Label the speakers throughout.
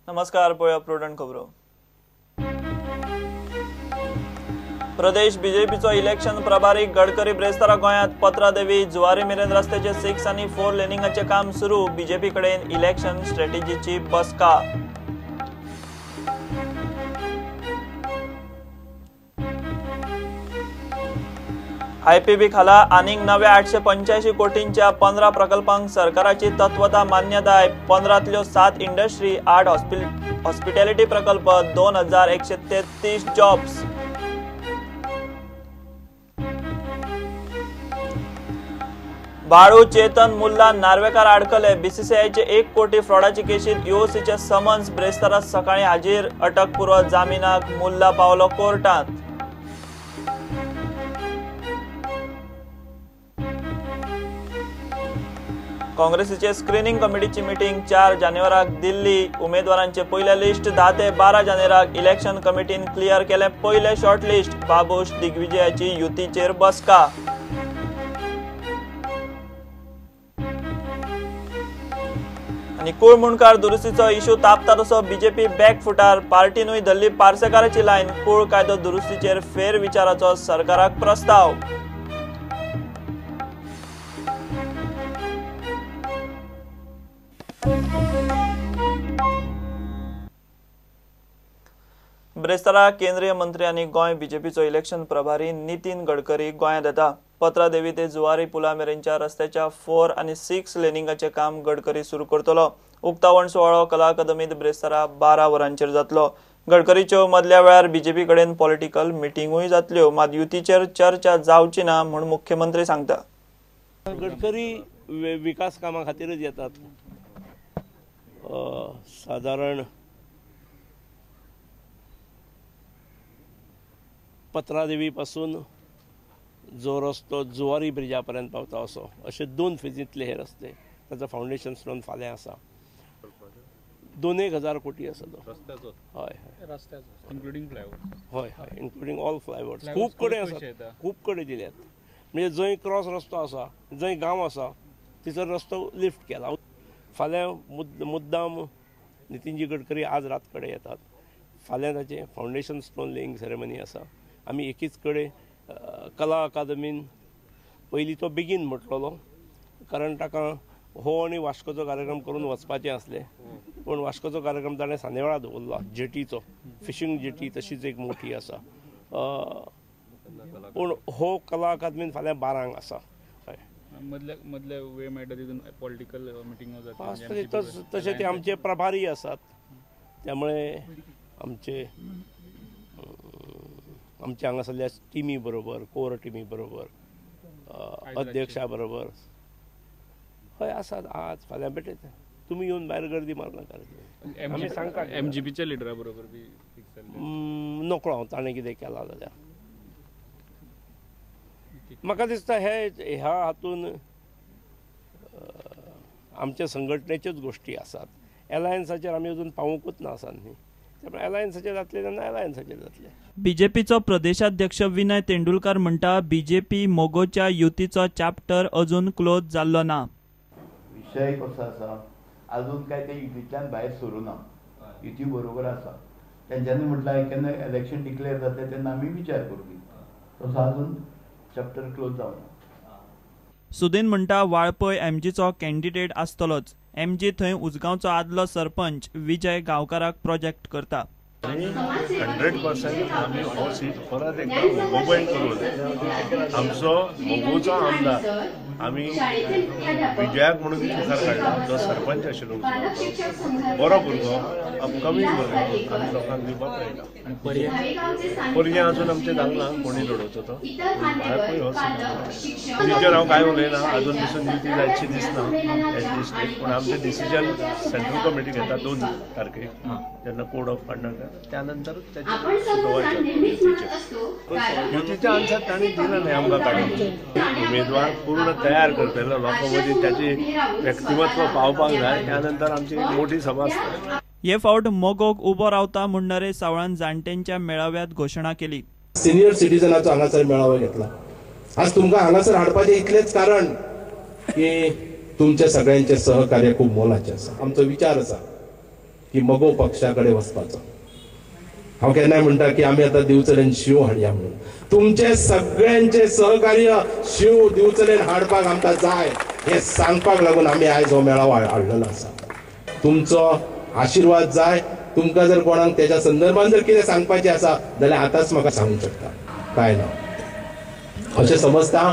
Speaker 1: नमस्कार, पळोवया प्रुडंट खबरो. प्रदेश बीजेपीचो इलेक्शन प्रभारी गडकरी ब्रेस्तारा गोंयांत पत्रादेवी जुवारी मेरेन रस्त्याचे 6 आनी 4 लेनिंगाचे काम सुरू. बीजेपी कडेन इलेक्शन स्ट्रॅटेजीची बसका. आयपीबी खाला आनीक नव्या 885 कोटींच्या 15 प्रकल्पांक सरकाराची तत्वता मान्यताय. 15तल्यो 7 इंडस्ट्री, 8 हॉस्पिटॅलिटी प्रकल्प, 2133 जॉब्स. बाळू चेतन मुल्ला नार्वेकार आडकले. बीसीसीआयचे 1 कोटी फ्रॉडाचे केशीत ईओसीचे समन्स. ब्रेस्तारा सकाळी हाजीर. अटकपूर्व जामिनाक मुल्ला पावलो कोर्टांत. काँग्रेसीचे स्क्रीनिंग कमिटीची मिटिंग 4 जानेवाराक दिल्ली. उमेदवारांचे पयले लिस्ट 10 ते 12 जानेवाराक इलेक्शन कमिटीन क्लियर केले पयले शॉर्ट लिस्ट. बाबूश दिग्विजयाची युतीचेर बसका. आनी कूळ मुंडकार दुरुस्तीचो इश्यू तापता तसो बीजेपी बॅक फुटार. पार्टीनूय धरली पार्सेकाराची लायन. कूळ कायदो दुरुस्तीचेर फेरविचाराचो सरकाराक प्रस्ताव. ब्रेस्तारा केंद्रीय मंत्री आनी गोंय बीजेपीचो इलेक्शन प्रभारी नितीन गडकरी गोंयांत येता. पत्रादेवी ते जुवारी पुला मेरेनच्या रस्त्याच्या 4 आनी 6 लेनिंगाचें काम गडकरी सुरू करतलो. उक्तावण सुवाळो कला अकादमीत ब्रेस्तारा 12 वरांचेर जातलो. गडकरीच्यो मदल्या वेळार बीजेपी कडेन पॉलिटिकल मिटिंगूय जातल्यो, मात युतीचेर चर्चा जावची ना म्हूण मुख्यमंत्री सांगता.
Speaker 2: गडकरी विकास कामा खातीरच येतात. सादारण पत्रादेवी पासून जो रस्तो जुवारी ब्रिजा पर्यंत पावता असो अशे 2 फेजींतले हे रस्ते, ताचो फावंडेशन स्टोन फाल्यां आसा. 2,000 कोटी आसा तो. हय हय,
Speaker 3: इन्क्लुडींग फ्लायओवर.
Speaker 2: हय हय, इन्क्लुडींग ऑल फ्लायओवर्स. खूब कडेन आसा, खूब कडेन दिल्यात. म्हणजे जंय क्रॉस रस्तो आसा, जंय गांव आसा थंयसर रस्तो लिफ्ट केला. फाल्यां मुद्दाम नितीनजी गडकरी आज रात कडेन येतात. फाल्यां ताचें फावंडेशन स्टोन लेईंग सेरेमनी आसा. आमी एकीच कडेन कला अकादमीन पयलीं तो बेगीन म्हटलेलो, कारण ताका हो आनी वास्कोचो कार्यक्रम करून वचपाचें आसलें. पूण वास्कोचो कार्यक्रम ताणें सांजेवेळा दवरला. जेटीचो, फिशींग जेटी तशीच एक मोठी आसा. पूण हो कला अकादमीन फाल्यां 12 आसा. हय,
Speaker 3: मदल्या वेळ मेळटा तितून पॉलिटिकल मिटिंगो जाता.
Speaker 2: तशें ते आमचे प्रभारी आसात, त्यामुळे आमचे आमच्या हांगासरल्या टिमी बरोबर, कोर टिमी बरोबर, अध्यक्षा बरोबर हय आसात. आज फाल्यां भेटयता. तुमी येवन भायर गर्दी मारनाका. आमी सांगता
Speaker 3: एमजीपीच्या लिडरा बरोबर बी फिक्स जाल्लें.
Speaker 2: नकळो हांव ताणें कितें केलां जाल्यार. म्हाका दिसता हे ह्या हातून आमच्या संघटनेच्योच गोश्टी आसात. एलायन्साचेर आमी अजून पावूंकूच ना आसा न्ही, त्यामुळे एलायन्साचेर जातले तेन्ना एलायन्साचेर जातले.
Speaker 1: बीजेपीचो प्रदेशाध्यक्ष विनय तेंडुलकर म्हणटा बीजेपी मोगोच्या युतीचो चॅप्टर अजून क्लोज जाल्लो ना.
Speaker 4: विशय कसो आसा, अजून काय ते युतींतल्यान भायर सरूं ना, युती बरोबर आसा. तेंच्यांनी म्हटलां केन्ना इलेक्शन डिक्लेअर जातलें तेन्ना आमी विचार करूं, तसो अजून चॅप्टर क्लोज जावना.
Speaker 1: सुदीन म्हणटा वाळपय एमजीचो कॅन्डिडेट आसतलोच. एमजी थंय उजगांवचो आदलो सरपंच विजय गांवकाराक प्रोजेक्ट करता.
Speaker 5: 100% आमी हो सीट परत एकदा मोबायल करून आमचो मोगोचो आमदार आमी विजयाक म्हणून मुखार काडला, जो सरपंच आशिल्लो, बरो भुरगो, अपकमींग भुरगो आमी लोकांक दिवपाक मेळटा. पर्याय अजून आमचें जावंक कोणी लडोवचो तो वाळपय हो सीट. तिचेर हांव कांय उलयना, अजून पसून युती जायची दिसना एट स्टेज. पूण आमचें डिसिजन सेंट्रल कमिटी घेता 2 तारखेक, जेन्ना कोड ऑफ कंडक्ट, त्यानंतर युतीचे आन्सर तांणी दिला नाही आमकां काडून. उमेदवार पूर्ण तयार करतले, लोकां मदीं ताची व्यक्तिमत्व पावपाक जाय, त्यानंतर आमची मोठी सभा आसता.
Speaker 1: हे फावट मोगोक उबो रावता म्हूण नरेश सावळान जाणट्यांच्या मेळाव्यात घोशणा केली.
Speaker 6: सिनियर सिटीजनाचो हांगासर मेळावो घेतला. आज तुमकां हांगासर हाडपाचें इतलेंच कारण की तुमच्या सगळ्यांचें सहकार्य खूब मोलाचें आसा. आमचो विचार आसा की मगो पक्षा कडेन वचपाचो. हांव केन्नाय म्हणटा की आमी आतां दिवचलेन शिव हाडया म्हणून. तुमचे सगळ्यांचे सहकार्य शिव दिवचलेन हाडपाक आमकां जाय हें सांगपाक लागून आमी आयज हो मेळावो हाडलेलो आसा. तुमचो आशिर्वाद जाय. तुमकां जर कोणाक तेच्या संदर्भान जर कितें सांगपाचें आसा जाल्यार आतांच म्हाका सांगूंक शकता. काय ना अशें समजता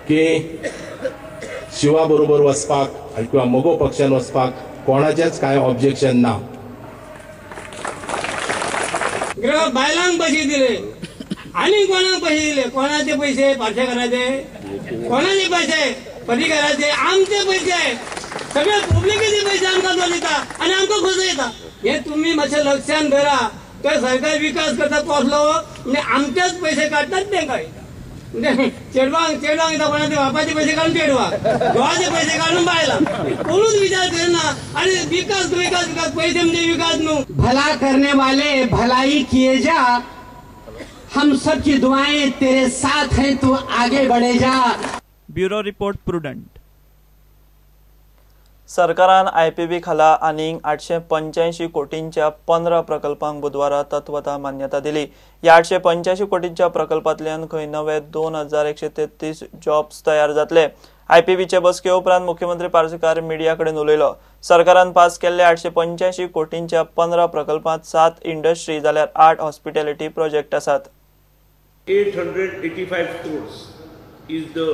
Speaker 6: की शिवा बरोबर वचपाक किंवा मगो पक्षान वचपाक कोणाचेंच कांय ऑब्जेक्शन ना.
Speaker 7: बायलांक पैसे दिले आनी कोणाक पैसे दिले? कोणाचे पैसे? पार्सेकाराचे. कोणाचे पैसे? पर्रीकाराचे. आमचे पैसे, सगळे पब्लिकेचे पैसे आमकां तो दिता आनी आमकां खोस येता. हे तुम्ही मातशें लक्षान धरा. ते सरकार विकास करता कसलो म्हणजे आमचेच पैसे काडटात ते काय म्हणजे चेडवांक चेडवांक दिता, कोणाचे बापाचे पैसे काडून चेडवांक, घोवाचे पैसे काडून बायलांक. कोणूच विचार करना आणि विकास विकास विकास पैसे म्हणजे विकास न्हू.
Speaker 8: भला करने वाले भलाई किए जा, हम सबकी दुआएं तेरे साथ हैं, तू आगे बढ़े जा.
Speaker 1: Bureau report, Prudent. सरकारान आयपीबी खाला आनीक 885 कोटींच्या 15 प्रकल्पांक बुधवारा तत्वता मान्यता दिली. ह्या 885 कोटींच्या प्रकल्पांतल्यान खंय नवे 2133 जॉब्स तयार जातले. आयपीबीचे बसके उपरांत मुख्यमंत्री पार्सेकार मिडिया कडेन उलयलो. सरकारान पास केल्ले 885 कोटींच्या 15 प्रकल्पांत 7 इंडस्ट्री जाल्यार 8 हॉस्पिटॅलिटी प्रोजेक्ट आसात.
Speaker 2: 885 crores is the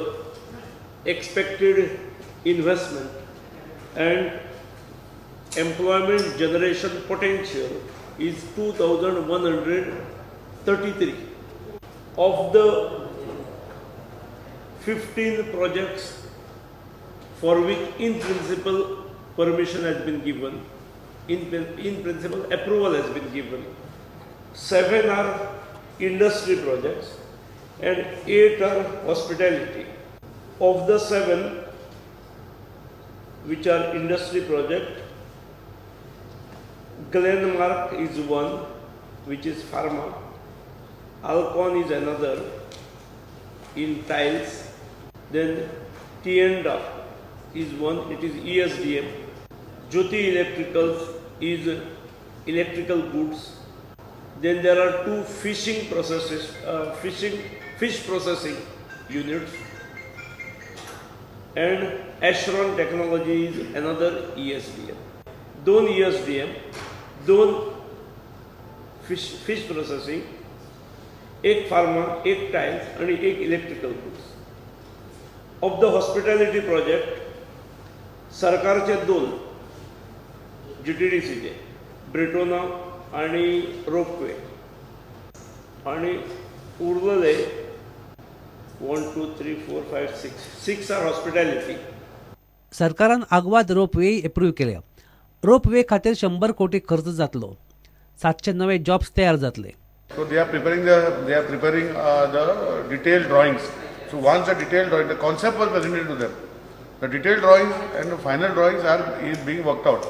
Speaker 2: expected investment and employment generation potential is 2133. Of the 15 projects for which in principle permission has been given, in principle approval has been given, 7 are industry projects and 8 are hospitality. Of the 7 which are industry project, Glenmark is one, which is pharma, Alcon is another in tiles, then Tienda is one, it is ESDM, Jyoti Electricals is electrical goods, then there are 2 fishing processes, fish processing units, and Ashron Technology is another ESDM. 2 ESDM, 2 fish processing, 1 pharma, 1 tiles and 1 electrical goods. Of the hospitality project, सरकारचे 2 GTDC चे ब्रिटोना आणि ropeway आणि उरलेले 1 2 3 4 5 6 6 are hospitality.
Speaker 9: सरकारान Aguada ropeway approve केल्या. Ropeway खातीर 100 कोटी खर्च जातलो. 700 नवे जॉब्स तयार जातले.
Speaker 10: So they are preparing the detailed drawings. So once the detailed drawing, the concept was presented to them. The detailed drawings and the final drawings are is being worked out.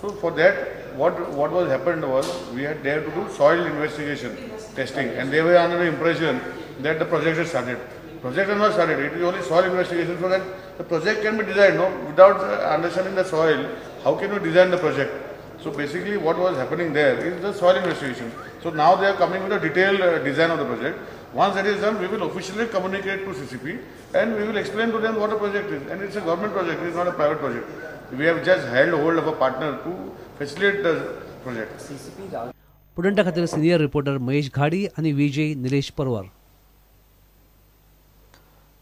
Speaker 10: So for that, what was happened was we had there to do soil investigation testing, and they were under the impression that the project has started. Project has not started. It is only soil investigation, so that the project can be designed. No, without understanding the soil, how can you design the project? So basically, what was happening there is the soil investigation. So now they are coming with a detailed design of the project. Once that is done, we will officially communicate to CCP and we will explain to them what the project is. And it's a government project, it is not a private project. We have just held hold of a partner to facilitate the project.
Speaker 9: Prudenta खातीर senior reporter Mahesh Ghadi आणि विजय निलेश परवार.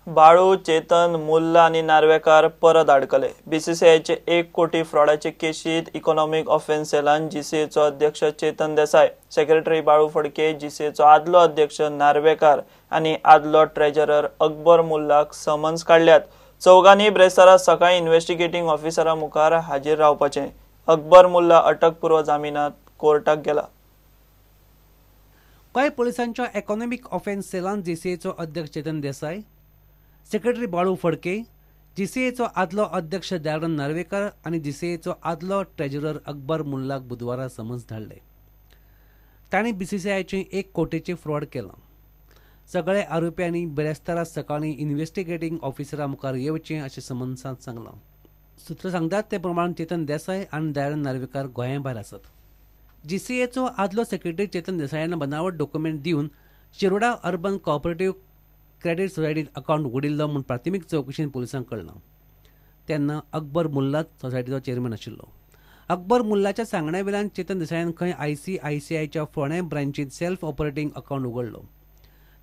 Speaker 1: बाळू, चेतन, मुल्ला आनी नार्वेकार परत आडकले. बीसीसीआयचे 1 कोटी फ्रॉडाचे केशीत economic offence सेलान जीसीएचो अध्यक्ष Chetan Desai, secretary Balu Phadke, जीसीएचो आदलो अध्यक्ष नार्वेकार आनी आदलो ट्रेजरर अकबर मुल्लाक समन्स काडल्यात. चौगांनी ब्रेस्तारा सकाळी इन्व्हेस्टिगेटिंग ऑफिसरा मुखार हाजीर रावपाचें. अकबर मुल्ला अटकपूर्व जामिनात कोर्टाक गेला.
Speaker 9: गोंय पोलिसांच्या इकॉनॉमिक ऑफेन्स सेलान जीसीएचो अध्यक्ष चेतन देसाय, सेक्रेटरी बाळू फडके, जीसीएचो आदलो अध्यक्ष दयानंद नार्वेकर आनी जीसीएचो आदलो ट्रेजरर अकबर मुल्लाक बुधवारा समन्स धाडले. तांणी बीसीसीआयचे 1 कोटीचे फ्रॉड केलां. सगळे आरोप्यांनी बिरेस्तारा सकाळीं इन्व्हेस्टिगेटिंग ऑफिसरा मुखार येवचें अशें समन्सांत सांगलां. सूत्र सांगतात ते प्रमाण चेतन देसाय आनी दयानंद नार्वेकर गोंया भायर आसात. जीसीएचो आदलो सेक्रेटरी चेतन देसायान बनावट डॉक्युमेंट दिवन शिरोडा अर्बन कॉपरेटिव्ह क्रेडीट सोसायटीत अकावंट उगडिल्लो म्हूण प्राथमीक चवकशेन पुलिसांक कळ्ळां. तेन्ना अकबर मुल्ला सोसायटीचो चेअरमॅन आशिल्लो. अकबर मुल्लाच्या सांगण्या वेल्यान चेतन देसायान खंय आयसीआयसीआयच्या फोंडें ब्रांचींत सेल्फ ऑपरेटींग अकावंट उगडलो.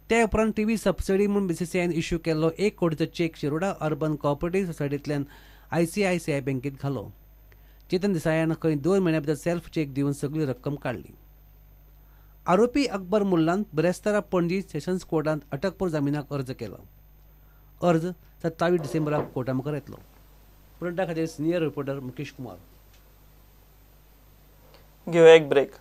Speaker 9: ते उपरांत टीव्ही सबसिडी म्हूण बीसीसीआयन इश्यू केल्लो 1 कोटीचो चेक शिरोडा अर्बन कॉपरेटिव्ह सोसायटींतल्यान आयसीआयसीआय बँकेत घालो. चेतन देसायान खंय 2 म्हयन्या भितर सेल्फ चेक दिवन सगळी रक्कम काडली. आरोपी अकबर मुल्लान बिरेस्तारा पणजी सेशन्स कोर्टांत अटकपूर्व जामिनाक अर्ज केलो. अर्ज 27 डिसेंबराक कोर्टा मुखार येतलो. प्रिंटा खातीर सिनियर रिपोर्टर मुकेश कुमार.
Speaker 1: घेवया एक ब्रेक.